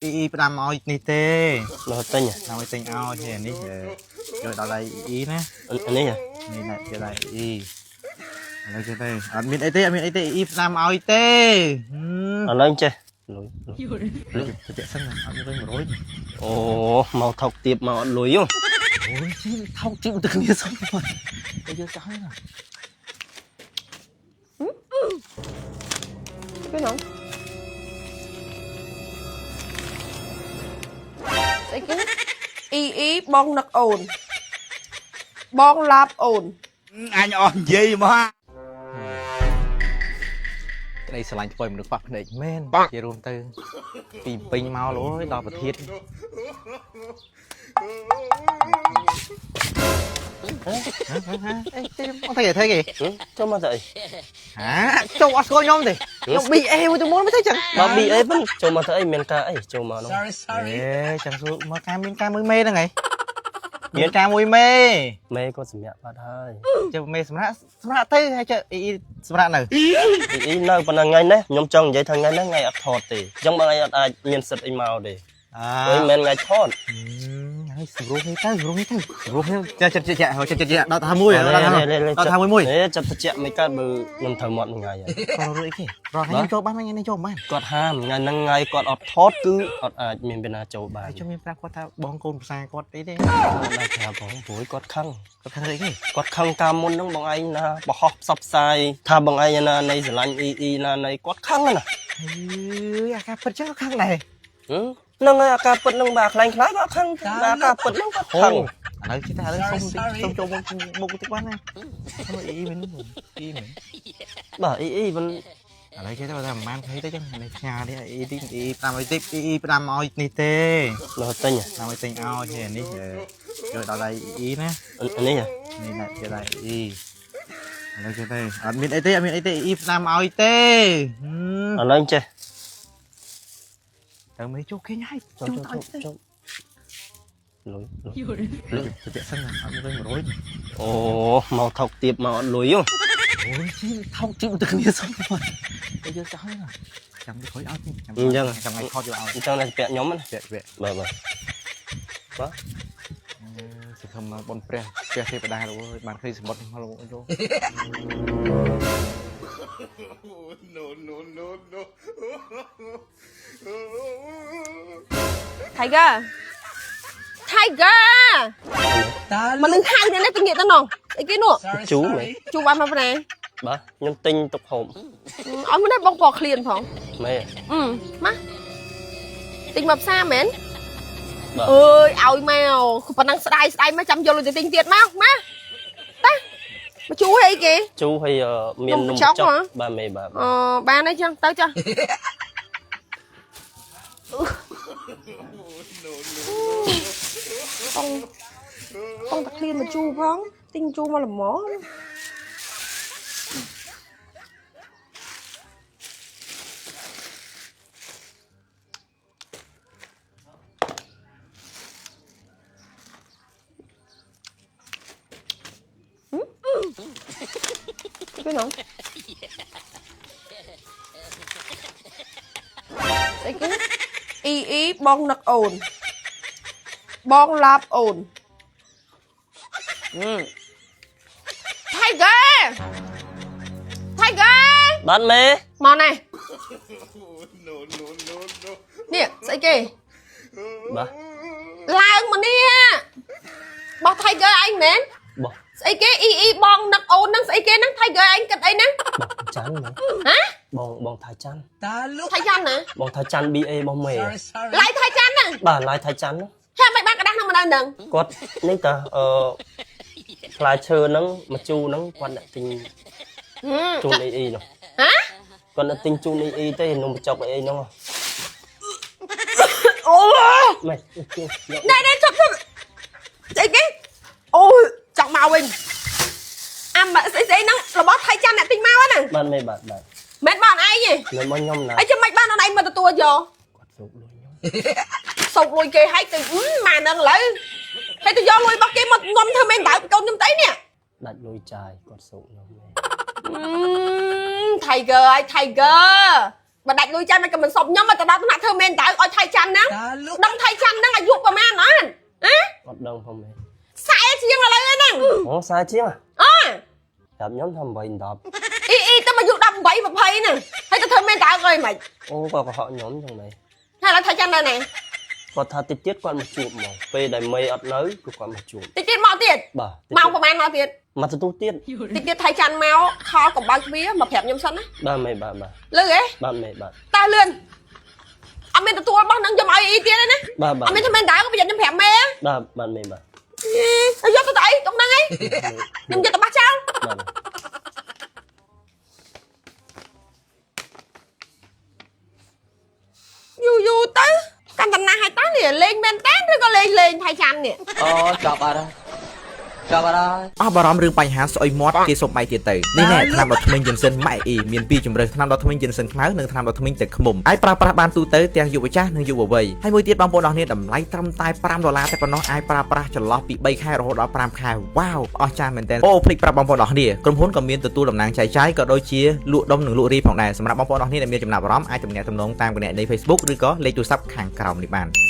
អ៊ីអ៊ីផ្ដាំឲ្យនេះទេ មកទិញ ផ្ដាំឲ្យទិញឲ្យទេនេះយកដល់ដៃអ៊ីណា អានេះ នេះណាយកដៃអ៊ីឥឡូវចេះទេអត់មានអីទេអត់មានអីទេអ៊ីផ្ដាំឲ្យទេ ឥឡូវចេះលុយ ទៅពាក់សិនអត់មានលុយ100 អូមកថោកទៀបមកអត់លុយហ៎ អូយថោកជាងទឹកគ្នាសុំទៅយកចោលណា ពេលហ្នឹងស្អីគេអ៊ីអ៊ីបងនឹកអូនបងឡាប់អូន អញអស់និយាយមក ក្តីស្រឡាញ់ធ្វើឲ្យមនុស្សខ្វះភ្នែកមែនជារួមទៅពីពេញមកលោយដល់ប្រធានអេទេមកតែគេ ចូលមកទៅអី ហាចូលអត់ស្គាល់ខ្ញុំទេខ្ញុំ BA មួយទៅមុនមិនទេចឹង មក BA វិញចូលមកទៅអីមានការអីចូលមកនោះ អេចាំសួរមកការមានការមួយមេហ្នឹងហីមានការមួយមេ មេគាត់សម្រាប់បាត់ហើយ ចុះមេសម្រាប់សម្រាប់ទៅហើយចុះអ៊ីសម្រាប់នៅ អ៊ីអ៊ីនៅប៉ុណ្ណឹងថ្ងៃនេះខ្ញុំចង់និយាយថាថ្ងៃនេះថ្ងៃអត់ថតទេអញ្ចឹងបងឯងអត់អាចមានសិទ្ធអីមកទេ អើ ព្រោះមិនមែនថ្ងៃថត ហើយសម្រួលនេះទៅសម្រួលនេះទៅសម្រួលនេះចាចិត្តចិត្តចិត្តចិត្តដល់ថាមួយដល់ថាដល់ថាមួយមួយ អេចិត្តតិចមិនកើតបើខ្ញុំត្រូវមាត់មួយថ្ងៃហើយ គាត់រួចគេរកថ្ងៃចូលបានថ្ងៃនេះចូលបាន គាត់ហាមថ្ងៃហ្នឹងថ្ងៃគាត់អត់ថតគឺអត់អាចមានពេលណាចូលបាន ហើយខ្ញុំមានប្រាប់គាត់ថាបងកូនភាសាគាត់អីទេ អត់ដែរប្រាប់ផងព្រោះគាត់ខឹង គាត់ខាងអីគេ គាត់ខឹងតាមមុនហ្នឹងបងឯងណាបរោះផ្សព្វផ្សាយថាបងឯងណានៃស្រឡាញ់អ៊ីអ៊ីណានៃគាត់ខឹងណា ហើយអាការពិតចឹងខាងដែរ ហ្នឹងហើយអាការពិតហ្នឹងបាទខ្លាំងខ្លាយបាទខឹងបាទអាការពិតហ្នឹងគាត់ខឹង ឥឡូវចេះតែឥឡូវសុំសុំចូលមុខមុខតិចបានណាអ៊ីមិនអ៊ីមិន បាទអ៊ីអ៊ីមិន ឥឡូវចេះតែថាប្រហែលខៃទៅចឹងនេះផ្ញើនេះអ៊ីទីអ៊ី5ឲ្យតិចអ៊ី5ឲ្យនេះទេ មកទិញ 5ឲ្យទិញឲ្យទេនេះយកដល់ដៃអ៊ីណា អានេះ នេះណាយកដៃអ៊ីឥឡូវចេះទេអត់មានអីទេអត់មានអីទេអ៊ី5ឲ្យទេ ឥឡូវចេះ ទៅមេចូលគេងហើយ ចូល ចូល ចូល ទៅ ចូលលុយ ទៅពាក់សិនអត់មានលុយ100 អូមកថោកទៀបមកអត់លុយហ៎ អូយថោកជាងទឹកគ្នាសុំទៅយកចោលណាចាំទៅក្រោយឲ្យចាំចាំថ្ងៃថតយកឲ្យ អញ្ចឹងតែពាក់ខ្ញុំណា ពាក់ពាក់ បាទបាទបាទ សង្ឃឹមបុណ្យព្រះព្រះទេវតាលោកអើយបានឃើញសម្បត្តិមកលោកចូល No no no no. Tiger Tiger មកនឹងហៅនេះទៅងាកទៅនោះស្អីគេនោះ ជូមែន ជូបានមកប៉ុណ្ណា បាទខ្ញុំទិញទុកហូប ឲ្យមកនេះបងពណ៌ឃ្លានផង មែន អឺមកទិញមកផ្សារមែន បាទ អើយឲ្យមកប៉ុណ្ណឹងស្ដាយស្ដាយមកចាំយកលុយទៅទិញទៀតមកមកតាមកជួយអីគេ ជូហើយមាននំ ចុក ចុក ហ៎ បាទមេបាទ អឺបានហើយចឹងទៅចាបងបងតាឃ្លានមកជូរផងទិញជូរមកល្មមពេលហ្នឹងស្អីគេអ៊ីអ៊ីបងនឹកអូនបងឡាប់អូន Tiger Tiger បាទមេ មកណែ No no no no. នេះស្អីគេ បាទ ឡើងមកនេះបោះ Tiger ឯងមែន បោះ ស្អីគេអ៊ីអ៊ីបងនឹកអូនហ្នឹងស្អីគេហ្នឹង Tiger ឯងគិតអីហ្នឹង បោះច័ន្ទមែន ហ៎ បងបងថៃច័ន្ទ ថៃច័ន្ទណា បងថៃច័ន្ទ BA របស់មេ ឡាយថៃច័ន្ទហ្នឹង បាទឡាយថៃច័ន្ទ ហេមិនបានកដាស់ហ្នឹងមកដល់ហ្នឹង គាត់នេះតាអឺផ្លែឈើហ្នឹងមកជូរហ្នឹងគាត់អ្នកទិញជូនអ៊ីអ៊ីនោះ ហ៎ គាត់អ្នកទិញជូនអ៊ីអ៊ីទេនំបញ្ចុកអីហ្នឹង អូ មែន ណែណែជប់ជប់ស្អីគេអូចង់មកវិញអាមស្អីស្អីហ្នឹងរបស់ថៃច័ន្ទអ្នកទិញមកហ្នឹង បាទមេបាទបាទ មិនបានឯងទេ មិនមកខ្ញុំណា អីចាំមិនបានអូនឯងមកទទួលយក គាត់សោកលុយខ្ញុំ សោកលុយគេឲ្យទៅម៉ាហ្នឹងឥឡូវហើយទៅយកលុយរបស់គេមកងំធ្វើមែនតើកូនខ្ញុំទៅនេះ ដាច់លុយចាយគាត់សោកខ្ញុំមេ Tiger ហើយ Tiger បើដាច់លុយចាយមិនក៏មិនសុំខ្ញុំមកទៅដល់ថ្នាក់ធ្វើមែនតើឲ្យថៃច័ន្ទហ្នឹងដឹងថៃច័ន្ទហ្នឹងអាយុប្រហែលអត់ហ៎ អត់ដឹងផងមេ ខ្សែជាងឥឡូវហ្នឹង អូខ្សែជាង អើ ប្រាប់ខ្ញុំថា8 10 អ៊ីអ៊ីទៅអាយុ18 20ហ្នឹងហើយទៅធ្វើមែនតើអើយមិន អូគាត់កុហកខ្ញុំចឹងមេ ហើយឥឡូវថៃច័ន្ទនៅណា គាត់ថាតិចទៀតគាត់មកជួបមកពេលដែលមេអត់នៅគឺគាត់មកជួប តិចទៀតមកទៀត បាទ ម៉ោងប្រហែលមកទៀត មកទទួលទៀត តិចទៀតថៃច័ន្ទមកខលកំបើកទ្វារមកប្រាប់ខ្ញុំសិនណា បាទមេបាទបាទ លឺហ៎ បាទមេបាទ តើលឿនអត់មានទទួលរបស់នឹងយកមកឲ្យអ៊ីទៀតទេណា បាទបាទ អត់មានធ្វើមែនតើក៏ប្រយ័ត្នខ្ញុំប្រាប់មេ បាទបាទមេបាទ អីយកទៅទៅអីទុកហ្នឹងអីខ្ញុំយកទៅបោះចោល បាទ យូរយូរទៅកាន់តំណាស់ឲ្យតើនេះលេងមែនតើឬក៏លេងលេងថៃច័ន្ទនេះ អូចប់អត់ហើយចប់អត់ហើយ អស់បារម្ភរឿងបញ្ហាស្អុយមាត់គេសុំបាយទៀតទៅនេះណែថ្នាំដុសធ្មេញយិនសិនម៉ាក់អ៊ីមានពីរជម្រើសថ្នាំដុសធ្មេញយិនសិនខ្មៅនិងថ្នាំដុសធ្មេញទឹកឃ្មុំអាចប្រើប្រាស់បានទូទៅទាំងយុវចាស់និងយុវវ័យហើយមួយទៀតបងប្អូនអរគ្នាតម្លៃត្រឹមតែ5ដុល្លារតែប៉ុណ្ណោះអាចប្រើប្រាស់ចន្លោះពី3ខែរហូតដល់5ខែវ៉ាវអស្ចារ្យមែនទែនអូភ្លេចប្រាប់បងប្អូនអរគ្នាក្រុមហ៊ុនក៏មានទទួលតំណាងចែកចាយក៏ដូចជាលក់ដុំនិងលក់រាយផងដែរសម្រាប់បងប្អូនអរគ្នាដែលមានចំណាប់អារម្មណ៍អាចទំនាក់ទំនងតាមគណនី Facebook ឬក៏លេខទូរស័ព្ទខាងក្រោមនេះបាន។